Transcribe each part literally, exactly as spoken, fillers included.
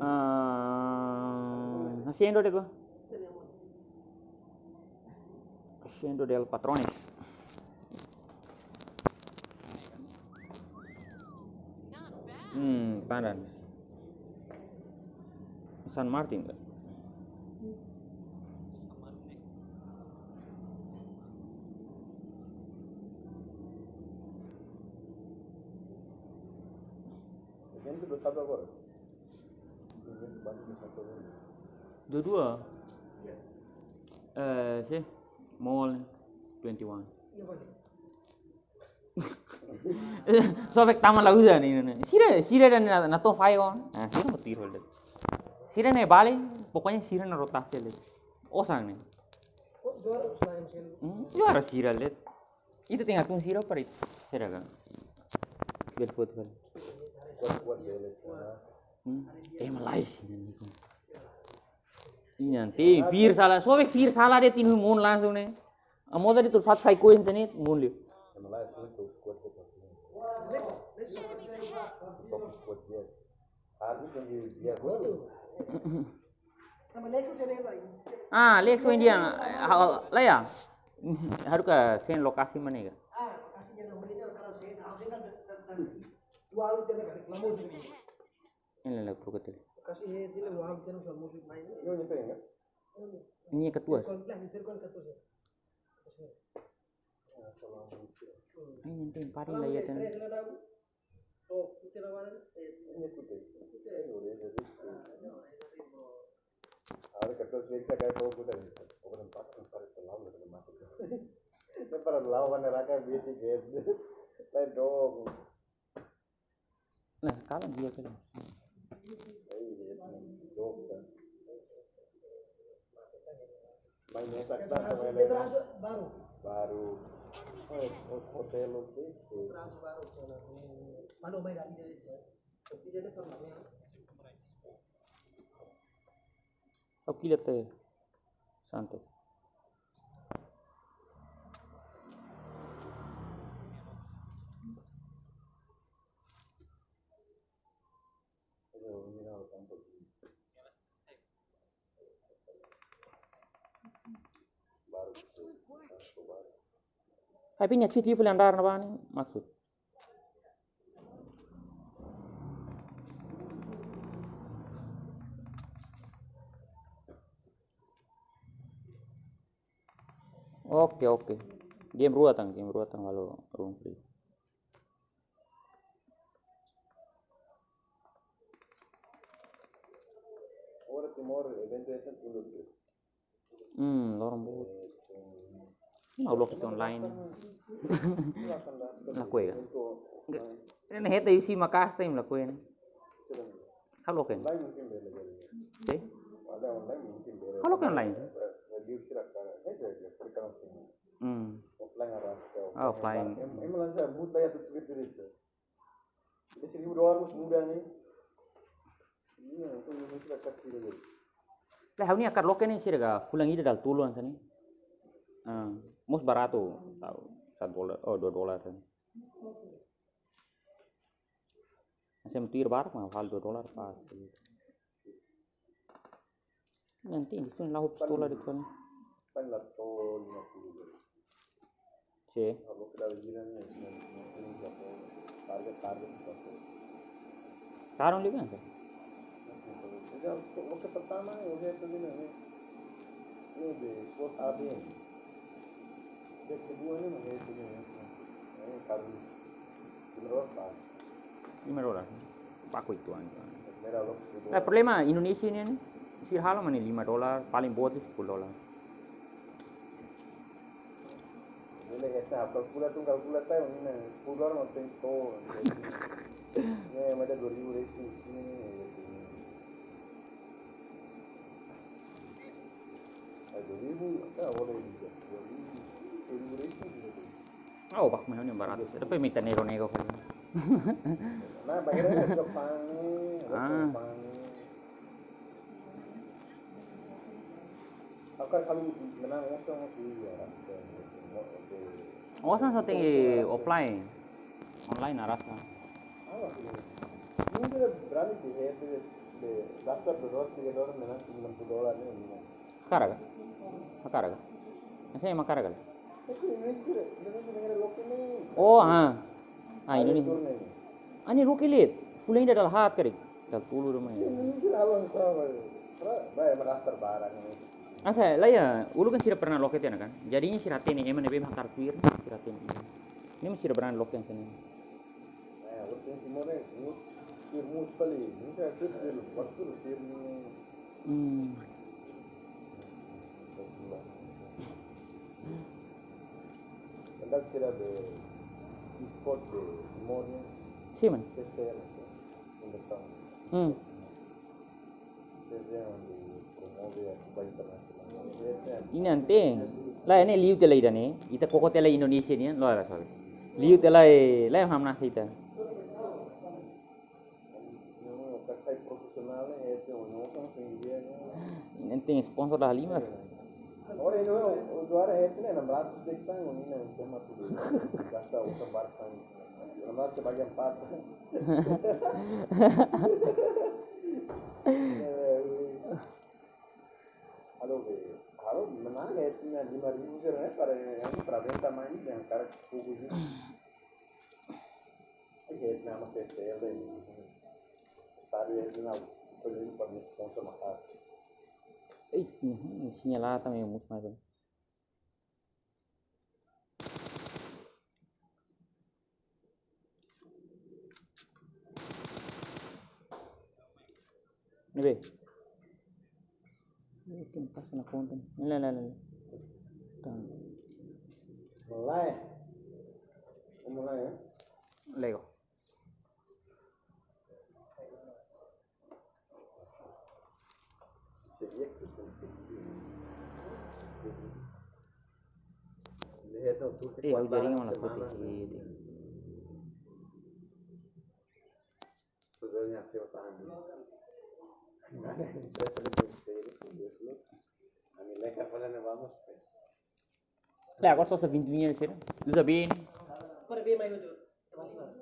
Ah, haciendo de go. Haciendo del patrones. Hmm, tandan. San Martin ka? Evento do sábado agora. Evento básico de Santo Domingo. Dua-dua. Eh, si, Mall twenty-one. Só bek tama la uza ni, ni. Sira, sira dan na, na to fai on. Ah, sira mo tiro le. Sira ne'e bale, pokoknya sira na rotasi le. Osan ne'e. Hmm, juara sira le. Ita tenke tun sira para sira kan. Bel foto bel. Kuat-kuat bele. Hmm. Eh, malai sira ni ko. Ini nanti fir sala, só bek fir sala de'it nia mun langsung ne'e. Amo tadi tu fat sai koin sini mun liu. Ah, Lexus ini dia. Ah, la ya. Haruka sen lokasi mana ka? Ini la prokotel. Ini ketua. Ini yang paling la ya tan. Ada kertas lagi tak ada tahu kita ni. Orang empat empat terlalu ada mati. Kita para lawan neraka biasa biasa. Lain dong. Nah, kalau dia kan. Iya, dong. Main mesak tak sama yang lain. Baru. Baru. Oh, hotel oke. Baru. Mana main lagi dari sana? Oke, lihat deh. Santai. Tapi nia citi fali andar na bani, maksud. Oke, oke. Game rua tan, game rua tan kalau room free. Ora Timor evento ese tudo. Hmm, loron boot. Mau loke online. Lakohi ka? Ne'e heta yu si makas tem lakohi ne'e. Halo kan? Si? Halo kan online? Hmm. Offline. Jadi seribu dolar muda ni. Iya, itu mungkin kita kasih dulu. Lah, ha'u-nia hakarak loke ne'e sira ka fulan ida dala tolu hanesan ne'e. Ah, mós baratu, tau, satu dolar, oh, dua dolar hanesan ne'e. Hanesan tuir barak mah, halo dua dolar pas. Nanti itu lah pistola di sana. Paling la to'o lima puluh. Si. Kalau kita lagi ni, ni, ni, ni, target, target, target. Tarung di mana? Jadi, oke, pertama ni, oke, itu ni, ni. Ini di slot A B ni. Yang kedua ni, oke, itu ni, ni. Ini tarung. Lima dolar pas. Lima dolar. Baku itu an. Nah, problema Indonesia nian, sira halo mak ne'e lima dolar, paling boot sepuluh dolar. Boleh kita kalkula tu, kalkula tu, ini sepuluh dolar mak paling to. Ini ada dua ribu resin sini. Dua ribu, tak boleh juga. Dua ribu, dua ribu resin juga. Oh, bak mah ne'e baratu. Tapi mita nego-nego kan. Nah, bayarnya Jepang ni, Ah. Jepang ni. Agora kalau menang osan, osan iya, kan? Osan só tenke offline. Online arrasta. Ah, osan. Ini sudah berani di head, di daftar berdolar, tiga dolar, menang sembilan puluh dolar ini. Hakarak ka? Hakarak ka? Asa ema hakarak ka? Oh, ha. Ah, Indonesia. Ani ruki lit. Fulan ida dala haat karik. Dala tolu dong mai. Asa, la iha, uluk kan sira pernah loke tiha ona kan. Jadi ini sira hatene ema ne'ebé hakarak tuir, sira hatene. Ne'e mak sira berani loke hanesan ne'e. Hmm. Anda kira de e-sport de Timor, né? Sim, mano. Este é a fundação. Hmm. Ida-ne'e, la, ne'e liu tiha lai ida-ne'e, ita koko tiha lai Indonesia nian, loos la sabe. Liu tiha lai, la hamnasa ita. Ida-ne'e sponsor da lima. Ora, ida-ne'e, o, o juara ida-ne'e, enam ratus de tang, o mina, tema tudo. Gasta o sambar tang. Enam ratus bagi empat. Eh, ui. Halo, be. Halo, menang ya, itu yang lima ribu sih, ya, para yang, para venta main, yang karet kuku itu. Ai, ya, nama P T L ini. Tadi ya, itu nama, itu jadi para sponsor mahal. Eh, mhm, isinya lah, também muito mais. Ne'ebé? Ne'e tem pasa na conta. Ne'e, ne'e, ne'e, ne'e. Tá. Mulai. Mulai, ya. Lego. Eh, ha'u jaringan malah putus di, di. Lah, agora só se vinte mil sira. Uza bem. Para bem mais outro.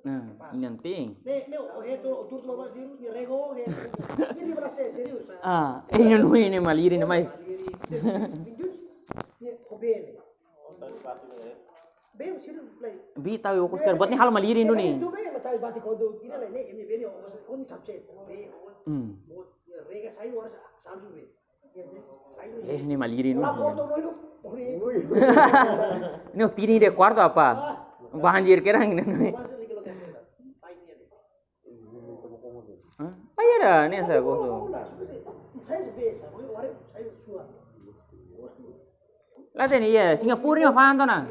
Nah, ini nanti. Ne, ne, o reto, o turto mais vírus, ne rego, ne. Ini berasa serius. Ah, ini nu ini malirin mai. Serius. Ini, o bem. Bem, serius, play. Bi tahu aku kan buat ni hal malirin dulu ni. Itu bem, mas tahu bati kau tu, kira lah, ne, ini bem, o, kau ni capcet. Hmm. Rega saya harus sambil bem. Eh, ne'e malirin. Ne'e o tini de kuartu apa? Banjir kerang ne'e. Hah? Ai, ada, ne'e sa gosto. La hatene, iya, Singapura ne'e fa'an ona.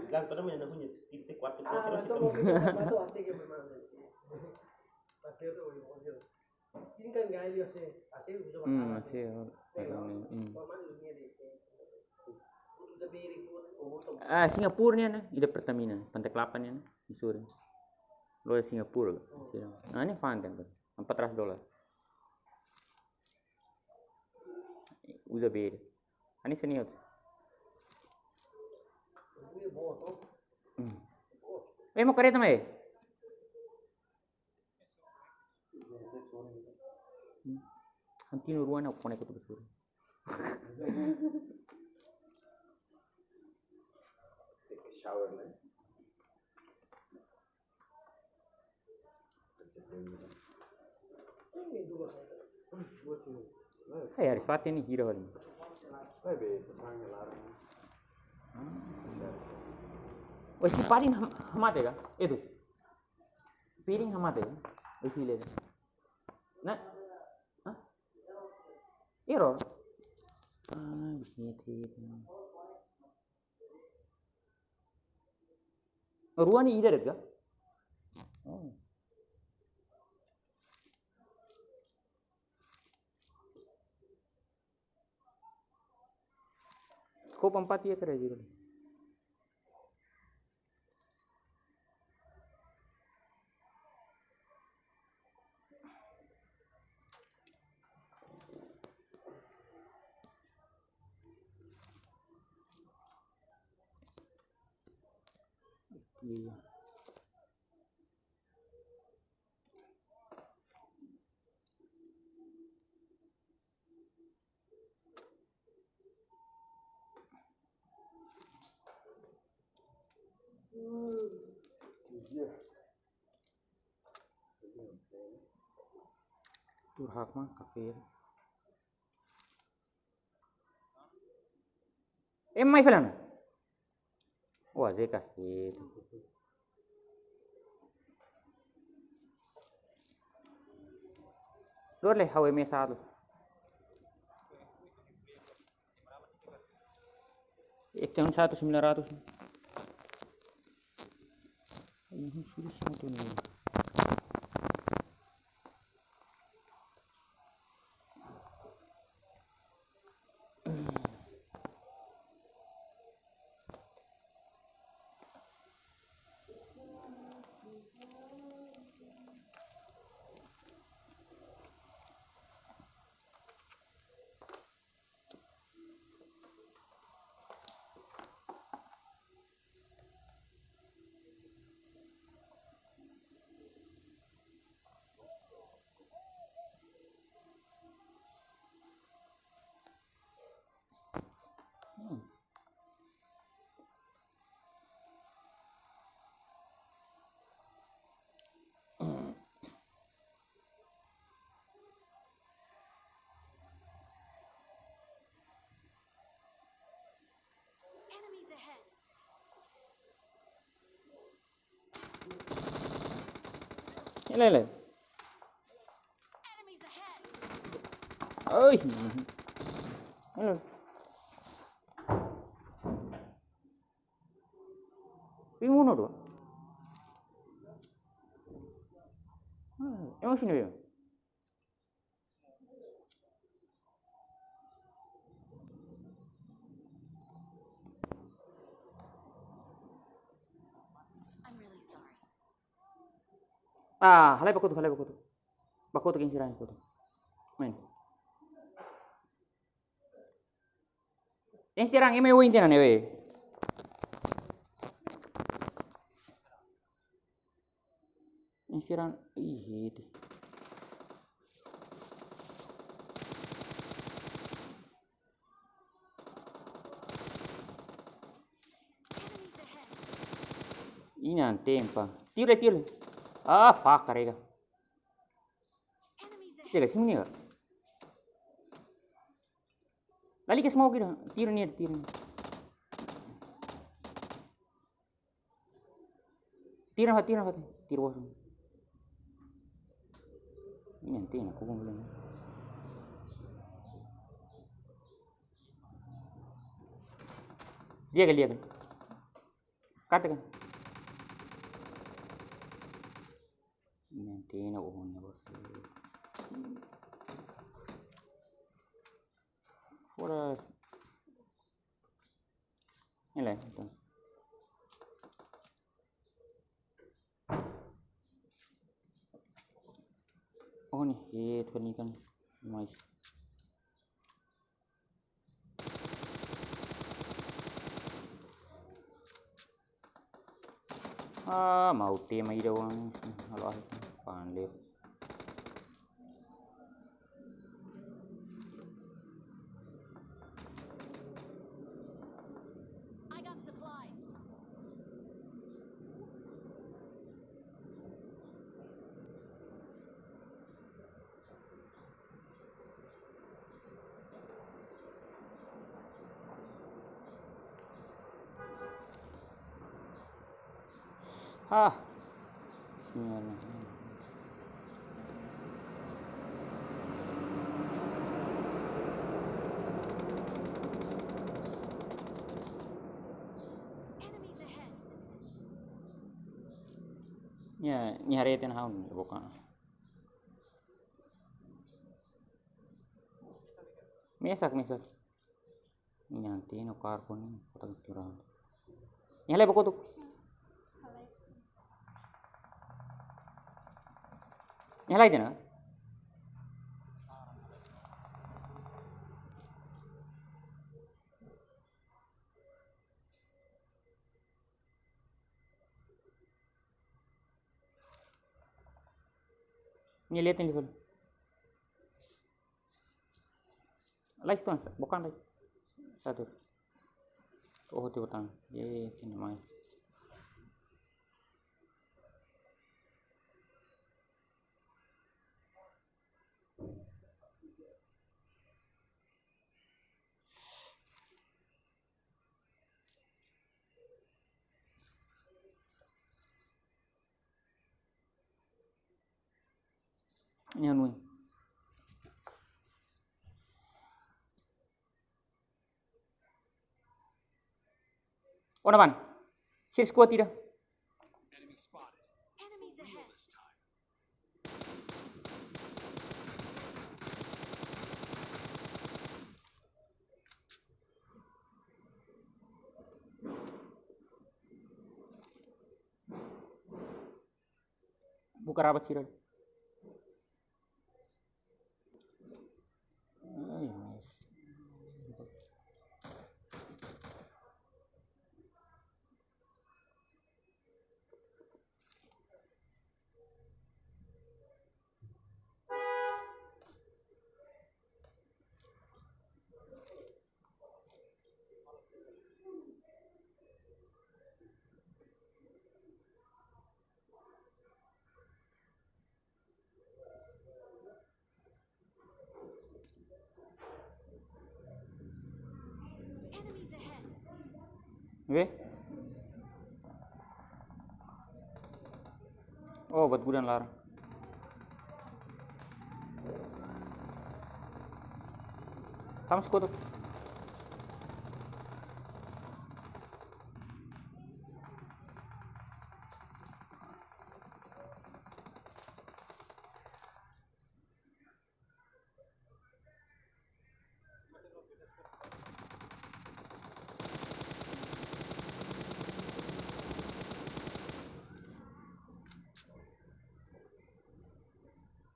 Bilang, "Tolong main aku nya, titik kuat, titik kuat." Hmm, masih, hmm. Ah, Singapura nian, ne'e, ida Pertamina, Pantai Kelapa nian, ne'e, Missouri. Loja Singapura. Nah, ne'e fa'an, empat ratus dolar. Uza beda. Ani senior. Hmm. Eh, mau kareta mai? Hmm. Antino rua na kone kutu besuri. Take a shower, né? Hai, hari Swati ni hira hari. Oi, si parin ham-, hamate ka? Itu. Piring hamate ka? Oi, hile. Nah. Hah? Error. Ah, bisnya itu. Rua ne'e ida de'it ka? Oh. Skop empat iha kere jiru. Iya. Tuur hakmatek. Ema mai fali ona. Wah, Zeka itu. Luar le, hau M S satu. Ikan satu sembilan ratus. Ini sudah satu nih. Enemies ahead. Ele, ele. Enemies ahead. Oi. Ele. Pi muno tu. Ah, emosi no yo. I'm really sorry. Ah, halai bakotuk, halai bakotuk. Bakotuk, imi sira bakotuk. Main. Imi sira, imi win tinan, imi. Imi sira, ih, itu. Ina tempa. Tira, tira. Ah, fuck, karega. Chega, sini ka. Lali ke semua kita. Tira nia, tira nia. Tira, tira, tira. Tira bos. Ini nanti nak kubung belum. Dia ke, dia ke. Katakan. Ini nanti nak kubung bos. Fora. Ele, entaun. Oh, ne'e, eh, tukar ikan. Mais. Ah, mau tema ida wan. Halo, ah, panle. I got supplies. Ah. Bismillah. Enemies ahead. Ya, nia haree tiha ona ha'u-nia boka. Mesak, mesak. Nia tiha ona karbon, kotak tirang. Nia halai bakotuk. Nia halai tiha ona. Nia lihat ini dulu. Lai stone sa, bukan lai. Satu. Oh, tiba tang. Ye, sini mai. Ini anu. Ona bá ne'e. Sir squad ida. Buka raba tira. Ai, mas. Oke. Oh, buat gudang lar. Tama sekutu.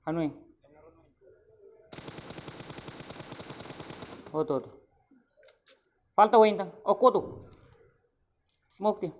Anu, eh. Hotu, hotu. Falta wain tan. Oh, kotuk. Smoke dia.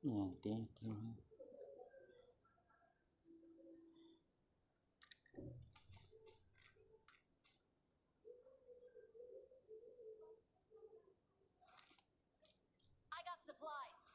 Iya, thank you. I got supplies.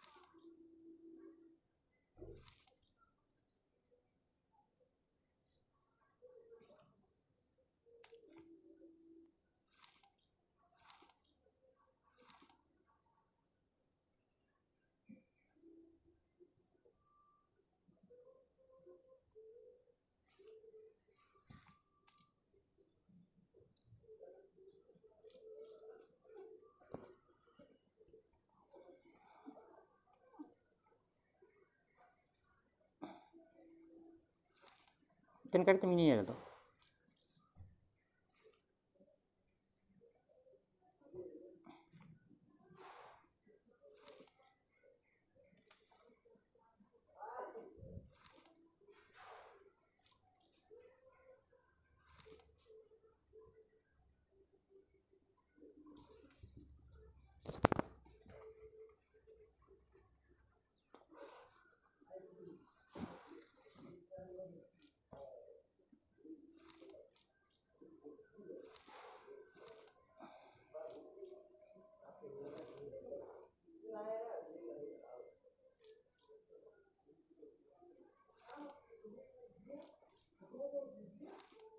Ten kali tu mini ya tu.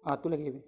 Ah, tu lagi, Bi.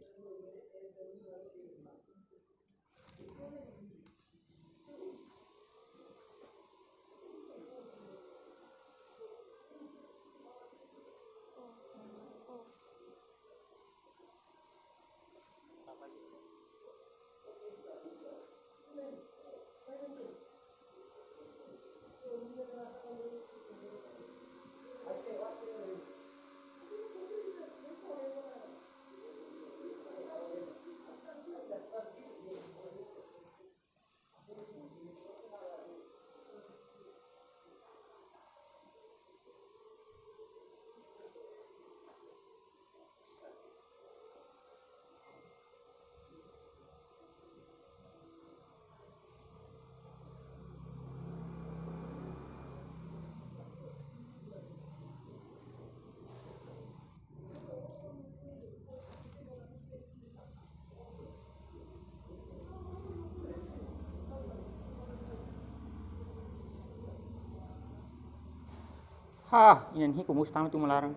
Ah, inan hiku mus tama tu malaran.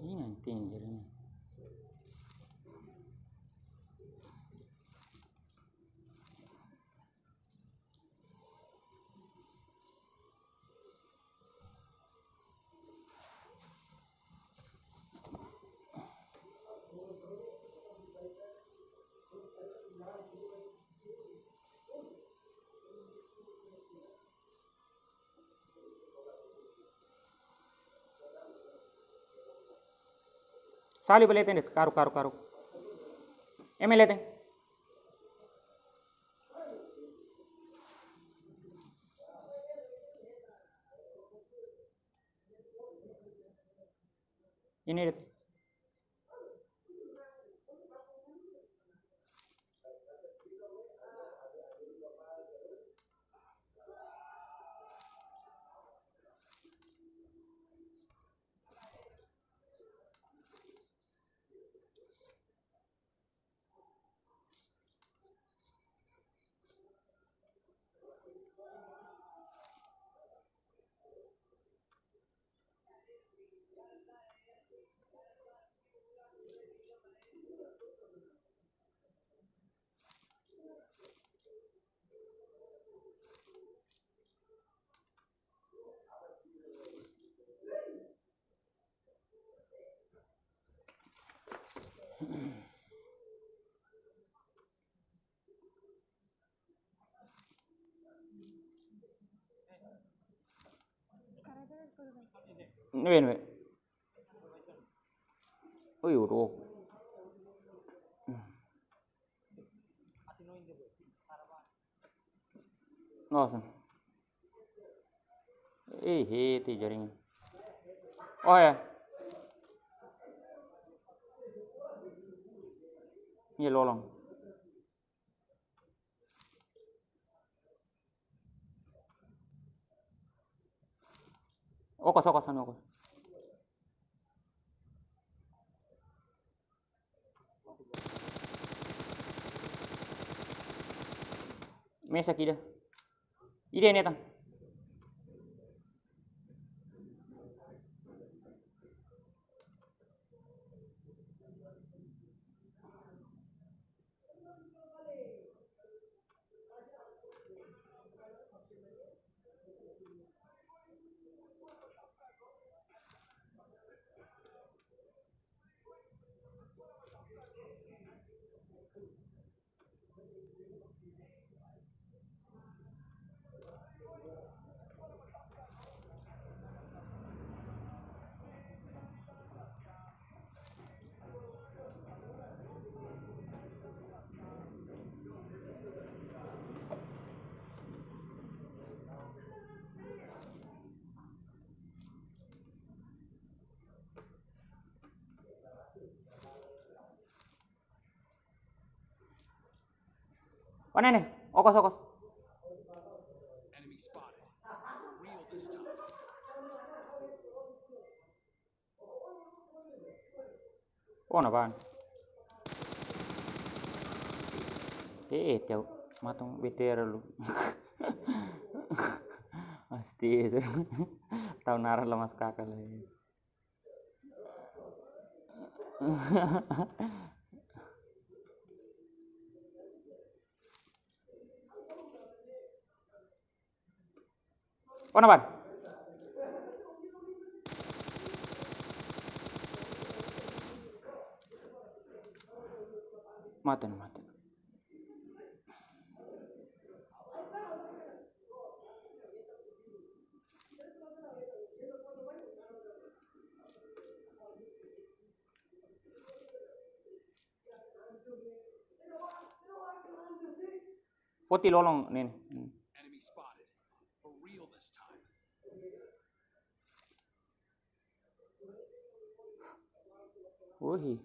Inan tinjir ini. Sali bele tende, karuk, karuk, karuk. Ema leten. Ini de'it. Nebe, nebe. Ui, uro. Nossa. Ih, hiti jaring. Oh ya. Ini lolong. Okos, okos, anu okos. Mesa kida. Ida neta. Mana nih? Okos, okos. Enemy spotted. For real this time. Oh, na ban. Eh, eh, teu matung B T R lu. Pasti itu. Tahu naran lemas kakak lagi. Ona ban. Mate, mate. Foti lolong ne'e. Hmm. Enemy spotted. For real this time. Uhi.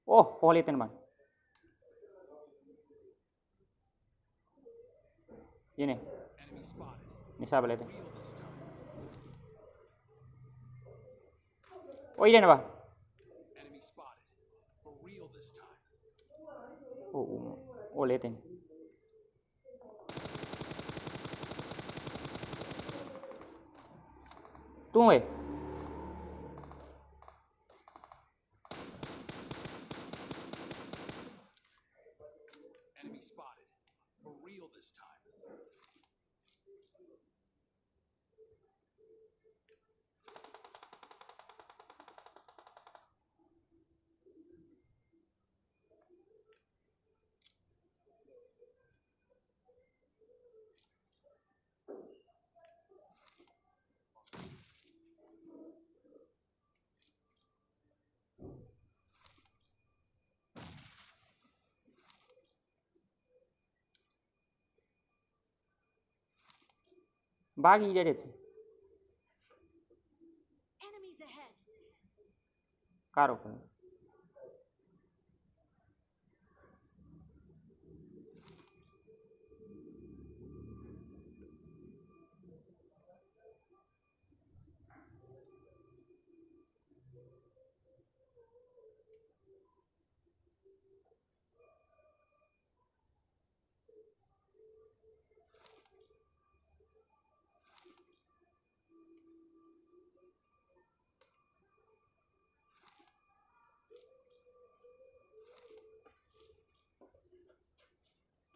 Oh, foho leten ban. Ini. Enemy spotted. Ini sabar leten. For real this time. Oh, ida ne'ebá. Enemy spotted. For real this time. Oh, um, oh, leten. Tun, eh. Enemy spotted. For real this time. Bagi ida de'it. Enemies ahead! Karuk ne'e.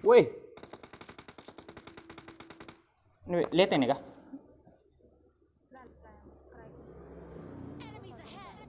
Woi. Ne'e, leten ne'e ka? Enemies ahead!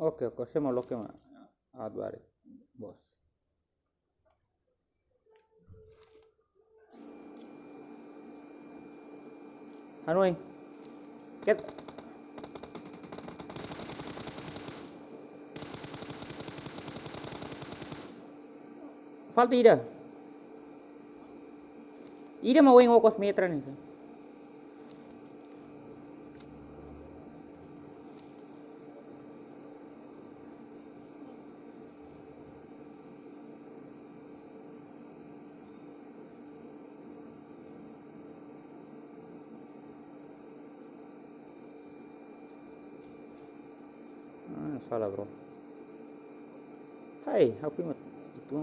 Oke, oke, se mau loke ma adwari, bos. Hanoin. Ket. Falta ida. Ida mak oin okos metra ne'e. Ah, salah, bro. Hai, aku ingat itu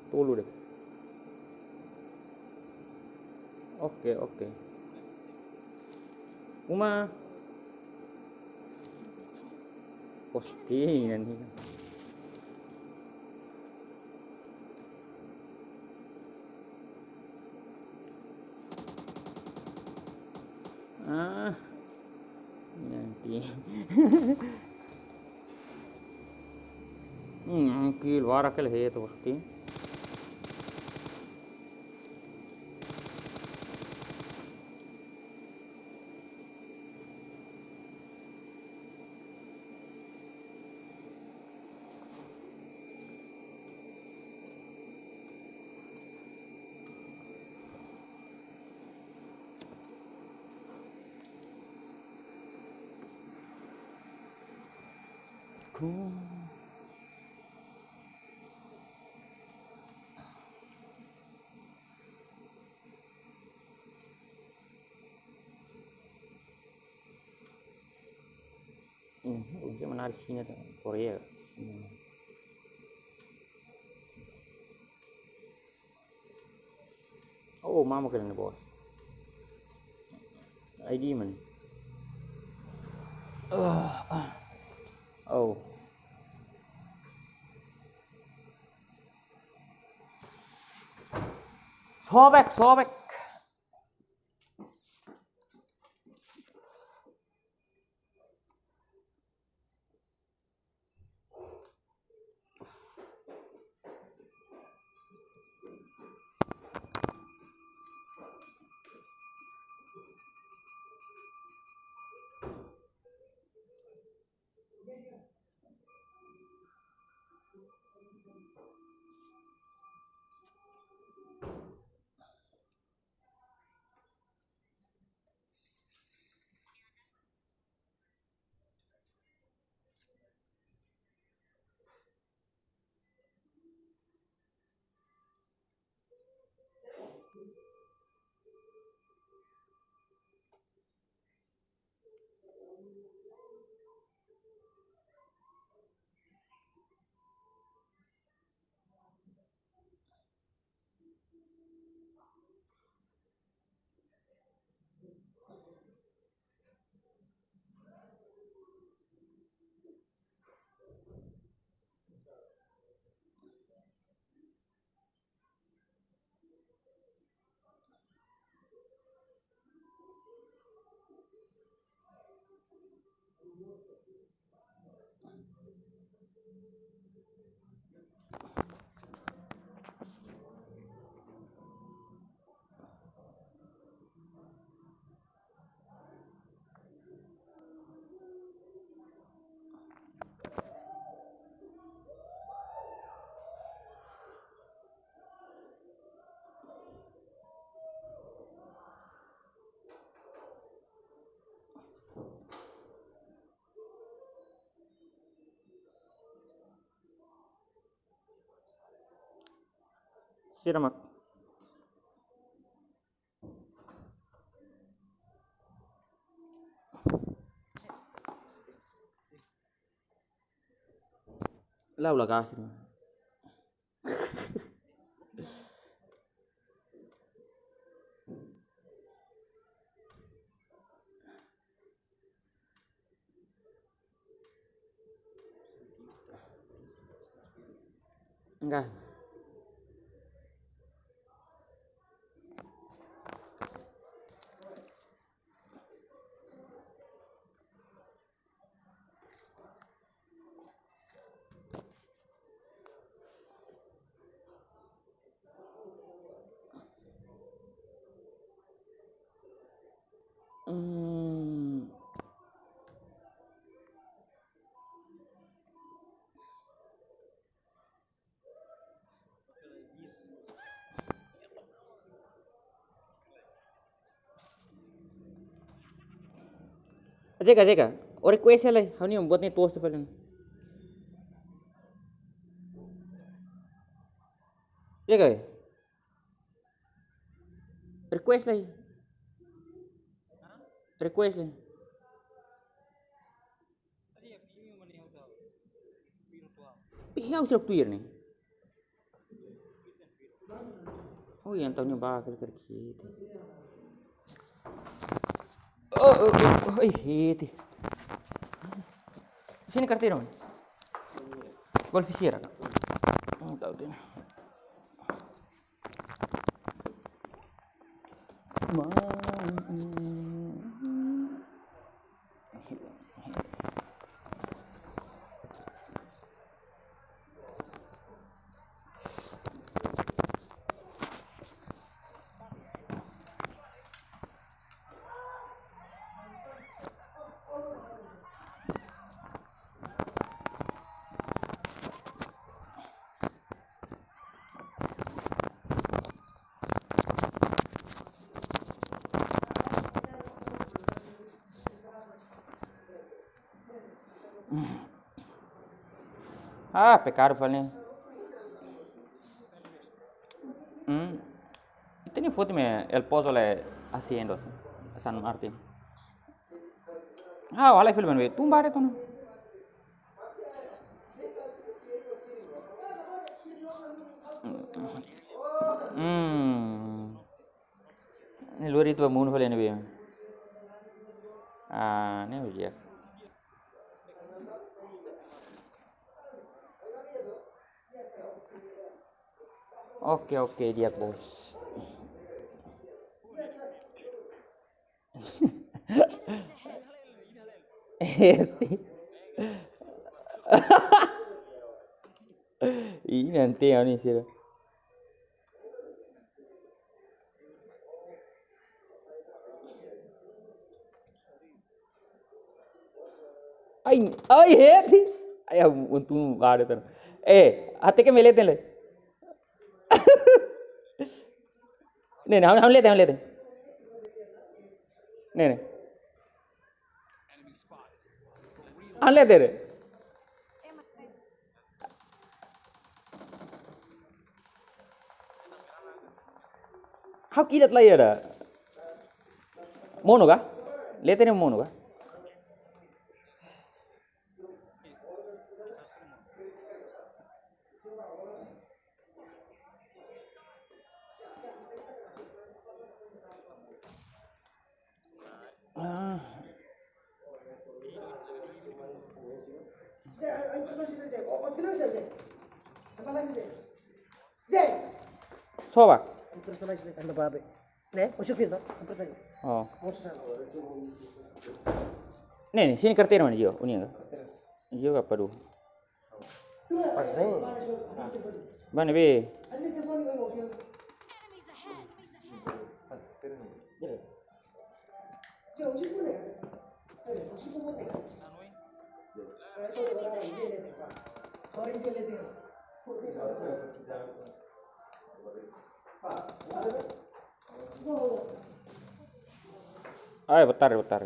tolu de'it. Oke, oke. Uma. Postingan ini. Ah, nanti. Hmm, kill, barak kali he tu pasti. Hmm, bisa menarik sini tuh, Korea. Hmm. Oh, mama kena ni, bos. I D mana? Ah, ah. Oh. Sobek, sobek. Sira mak. Lau la kasi. Enggak. Hmm. Jeka, jeka. O request lai, ha'u-nia buat ne'e toos tu paling. Jeka, eh. Request lai. Request lai. Ih, ha'u sira tuir ne'e. Oh, yang tahu nyoba kira-kira gitu. Oh, oh, oh, oh, ih, hiti. Sini kartira, man. Gol fisira, Kak. Oh, tahu dia. Ah, pekadu fali. Hmm. Ita-nia foti mai El Pozo la haciendo, San Martin. Ah, wala filme be, tumba de tona. Hmm. Ne'e lori tu munu fali ne'ebé. Ah, ne'e ujiak. Oke, oke, di'ak, bos. Ih, nanti ini sih. Ai, ai, heti. Ai, untung ada ter. Eh, hateke mak leten lai. Ne'e, ne'e, ha'u, ha'u leten, ha'u leten. Ne'e, ne'e. Ha'u leten. Ha'u kilat lai ida. Monu ka? Leten ne'e monu ka? Ah. Soba. Ne'e, o Chupito, empresta aí. Oh. Mostra. Ne'e, ne'e, sini karteira mana, Gio? Uninga. Gio ka padu. Paksa. Bane be. Ai, botar, botar.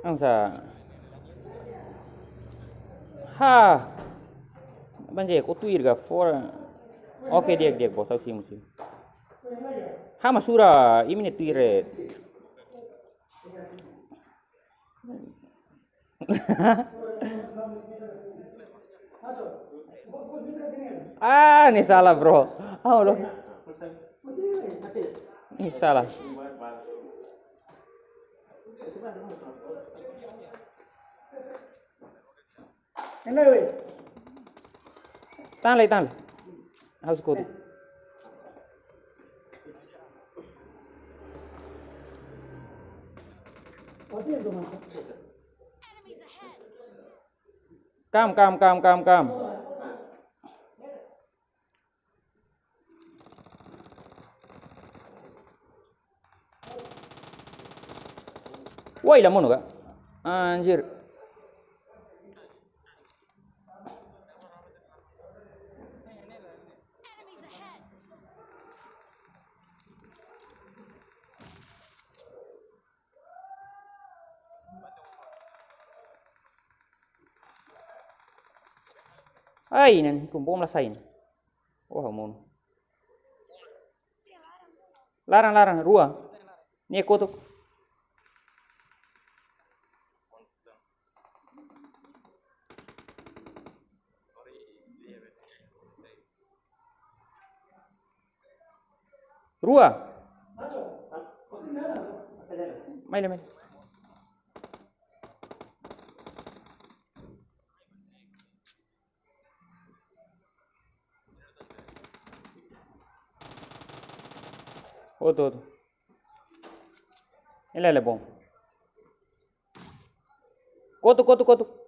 Ansa. Ha. Banje, ko tuir ka fora. Oke, di'ak, di'ak, bos, ha'u simu, simu. Ha, masura, imi-nia tuir, eh. Ah, ne'e salah, bro. Ah, bro. Ne'e salah. Tan lai, tan lai. Ha'u sukutu. Kam, kam, kam, kam, kam. Woi, la monu ka? Anjir. Ai, nan, kum bom la sain. Oh, monu. Laran, laran, rua. Nia kotuk. Rua. Mai, mai. Outro, outro. Ele é bom. Kotuk, kotuk, kotuk.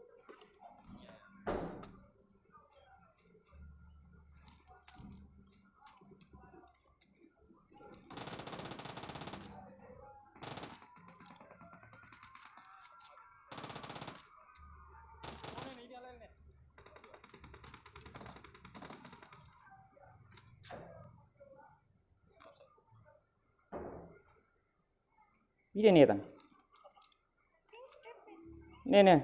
Ida ne'e tan. Ne'e, ne'e.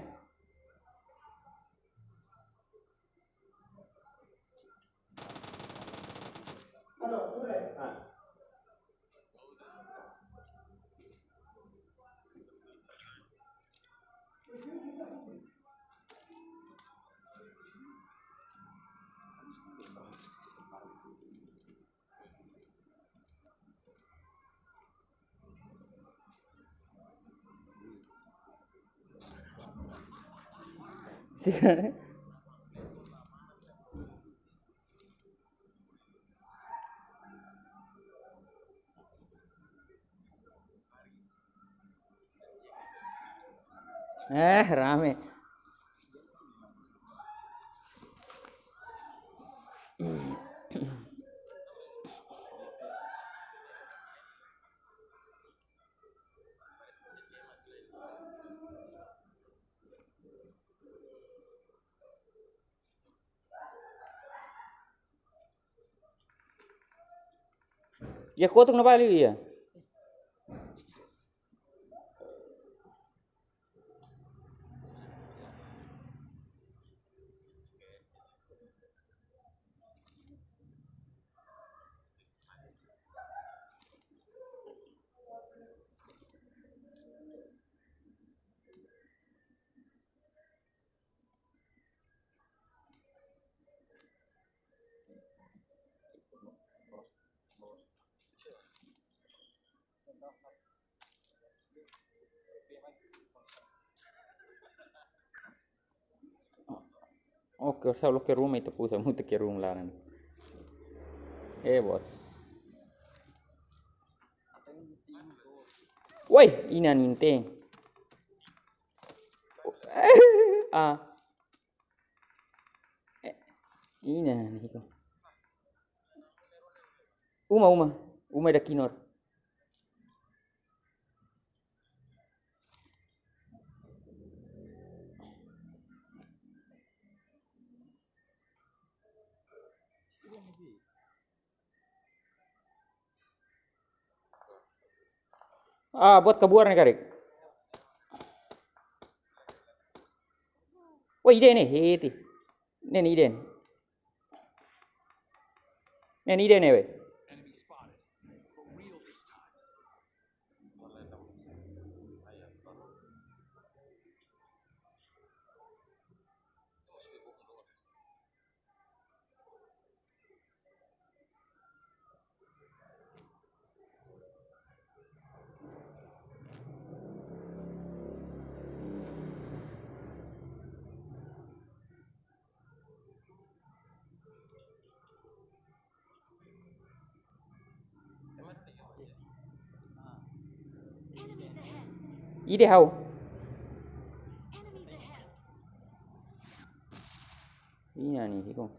Eh, rame. Ya kotuk na bali ya. Oke, orsida loke ruma ita pusa muta ke ruma laran. Eh, bos. Woi, inan ne'e. Ah. Eh, inan ne'e. Uma, uma. Uma ida kinur. Ah, buat kabuar ne'e karik. Wah, ida ne'e, heti. Ne'e, ne'e ida ne'e. Ne'e, ne'e ida ne'e, weh. Enemies ahead. Ida ha'u. Enemies ahead. Inan ne'e, hiko.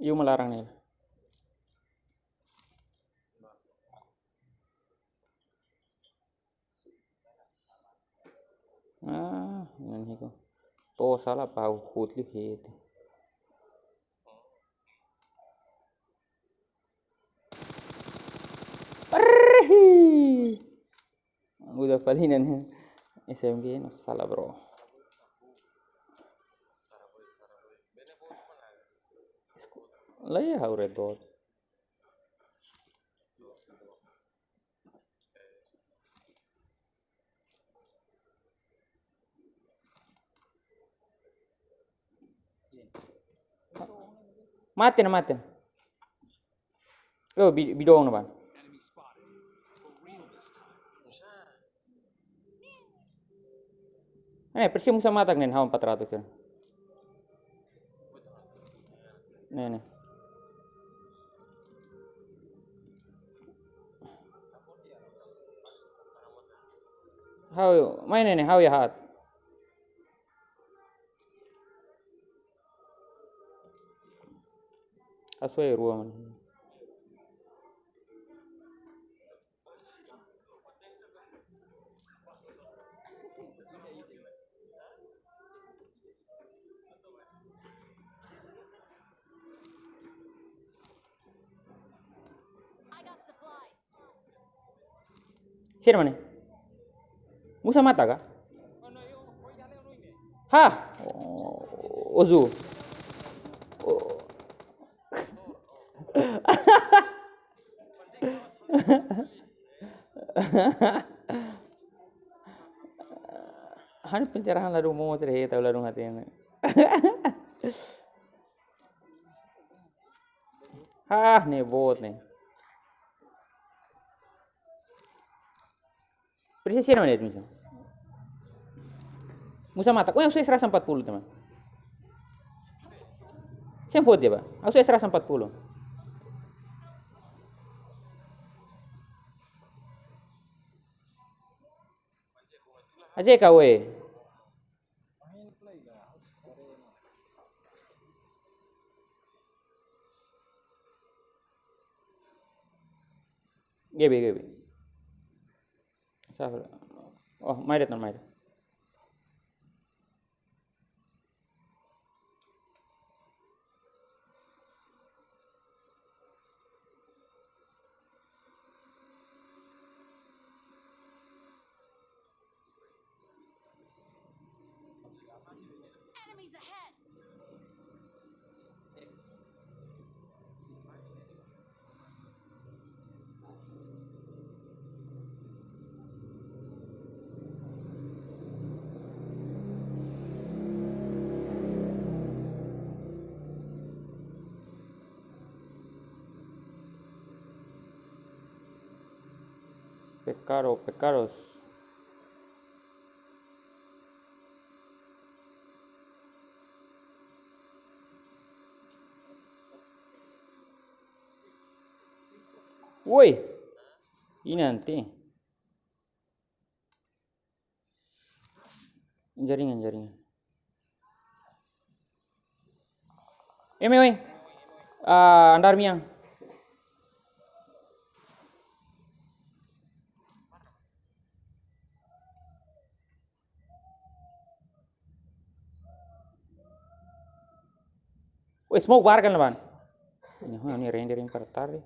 Iha uma laran ne'e. Ah, inan ne'e ko. To'o sala pa hut liu heti. Arrhi! Udah palingan S M G no sala, bro. Lah ya, ha'u red dot. Mate ona, mate ona. Oh, bi-, bidon na ban. Ne'e, presiza musa matak ne'e, ha'u empat ratus kan. Ne'e, ne'e. Ha'u, mai ne'e ne'e, ha'u iha haat. Hasoru rua, mano. I got supplies. Sira mana? Musa mata ka? Ha? Oh, Ozu. Oh. Ha'u-nia pencerahan ladún momo, terheta ladún hatene. Ah, ne'e bot ne'e. Presiza sira mana, Edmilson? Musa mata. Oh, ha'u sei seratus empat puluh, teman. Sem foto ba. Ha'u sei seratus empat puluh. Aje ka we. Gabe, gabe. Safra. Oh, mai de'it, mai de'it. Enemies ahead! Pecado, pecados. Woi, ini nanti. Jaringan, jaringan. Eme, oi. Ah, andar miang. Oi, smoke bar kan, laban. Ini, oh, ini rendering para tadi.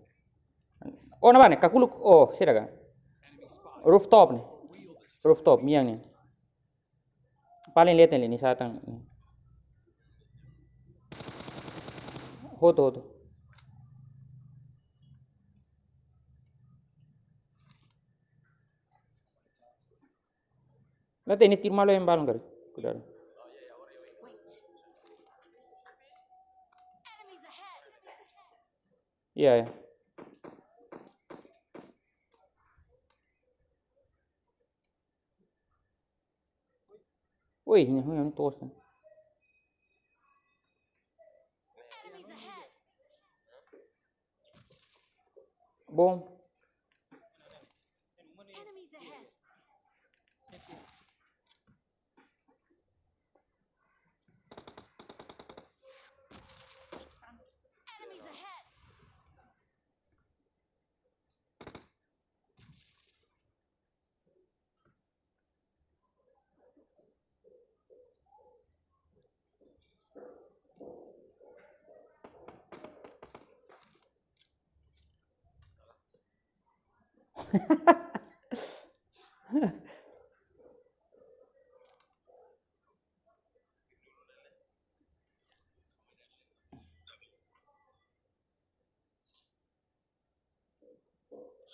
Oh, ne'ebá ne'e, kakuluk, oh, sira ka. Rooftop ne'e. Rooftop, miang ne'e. Paling leten le ni satan. Hotu, hotu. La hatene tiru malu em balun kari. Kuidadu. Iya, iya. Woi, ini, ini, ini tos. Bom.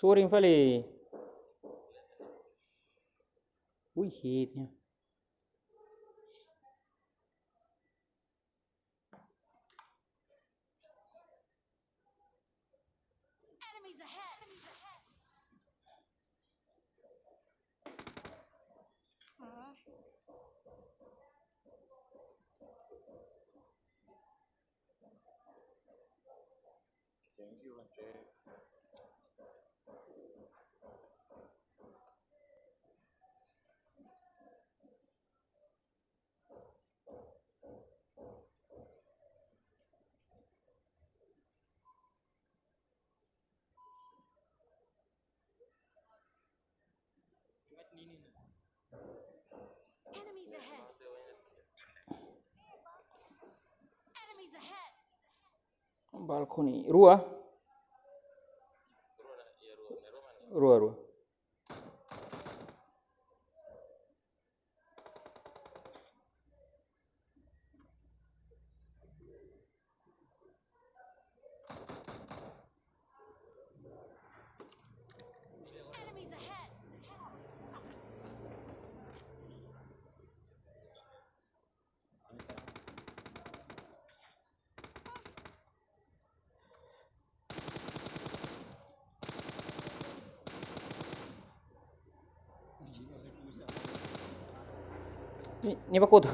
Sorin fali. Ui, hit nian. Enemies ahead. Enemies ahead. Balcony. Rua. Rua, rua. Enemies ahead. Ni, ni baku tu.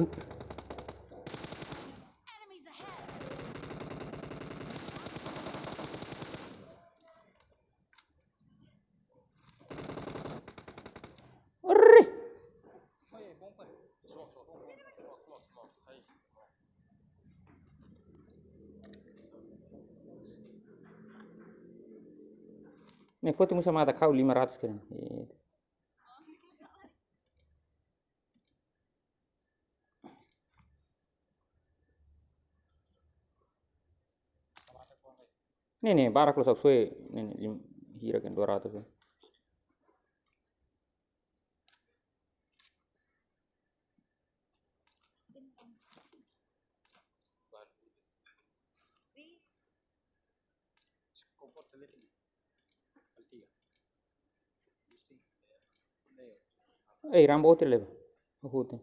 Arre. Ne'e foti musa mata kau lima ratus keren. Ne'e, ne'e, barak lo sak sue, ne'e, ne'e, lim-, hira kan dua ratus kan. Eh, rambo te leva. Ahute.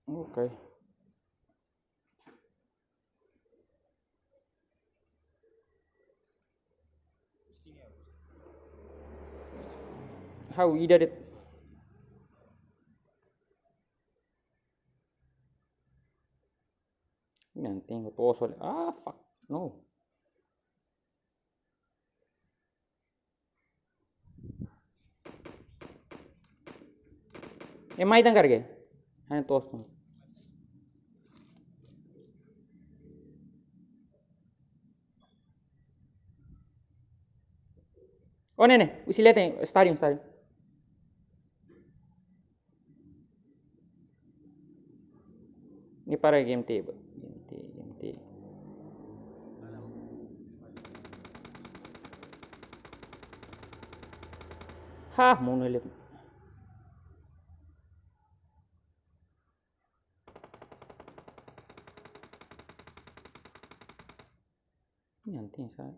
Ok. Ha'u ida de'it. Nanti to'o sole. Ah, fuck. No. Eh, mai tangkar ke? Hanya tos tu. Oh, ne'e, ne'e. Husi leten, stadium, stadium. Ne'e para game table. Game table, game table. Ha, monolith. Nanti saya.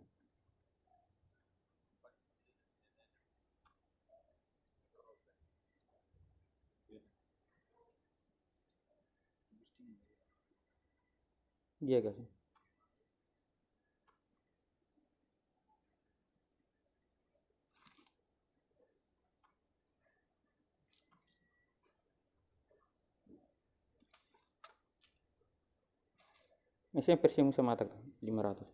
Dia kasih. Mesin persimu semata lima ratus.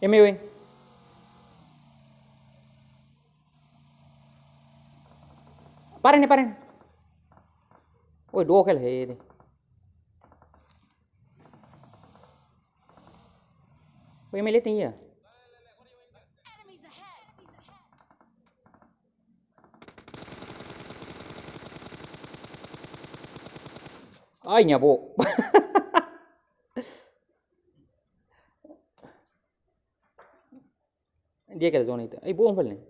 Emi weng. Paren, paren. Oi, dua kali hede. Oi, mele tem ia. Ai, nia bo. Dia ke zona itu. Ai, bom, vale.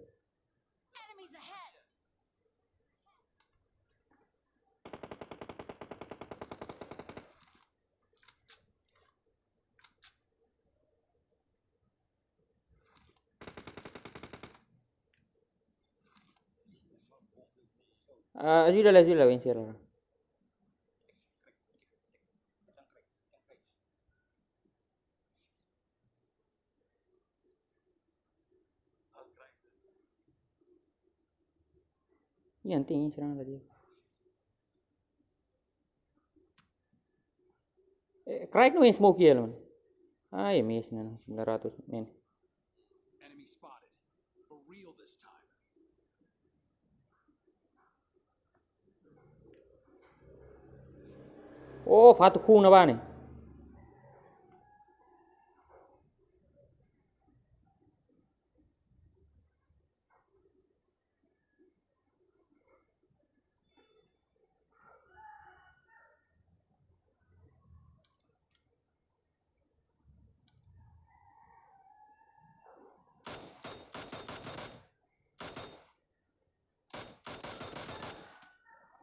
Ah, ajuda lá, ajuda lá, vem, será? Yang tinggi serang tadi. Eh, crack no yang smoke ya, lon. Ah, ya, mes, nah, sembilan ratus, nen. Enemy spotted. For real this time. Oh, fatuk kuna bani.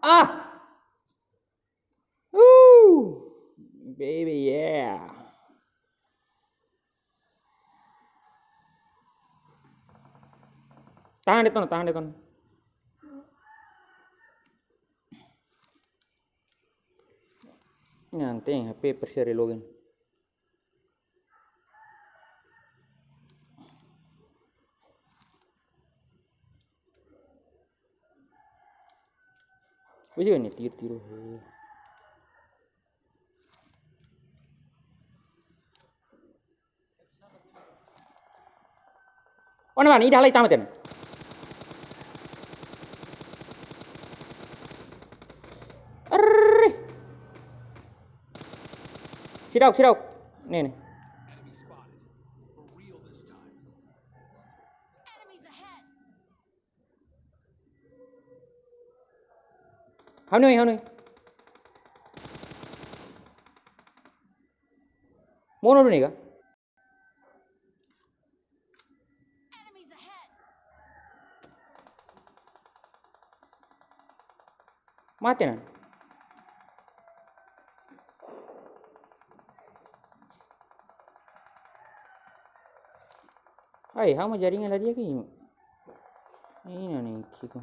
Ah! Ooh, baby, yeah. Tahan de'it ona, tahan de'it ona. Nanti H P persia reloading. Wis ini tiru-tiru. Ona bani, ida halai tama ten. Arr. Seidauk, seidauk. Ne'e, ne'e. Ha'u-nia oin, ha'u-nia oin. Monu duni ka? Mate ona. Ai, ha'u mak jaringan la di'ak. Ini nih, kiko.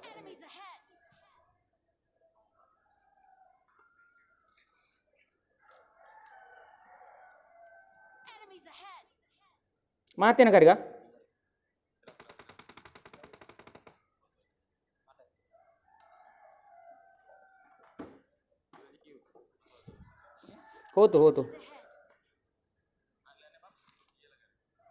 Enemies ahead! Enemies ahead! Mate ona karik ka? Hotu, hotu.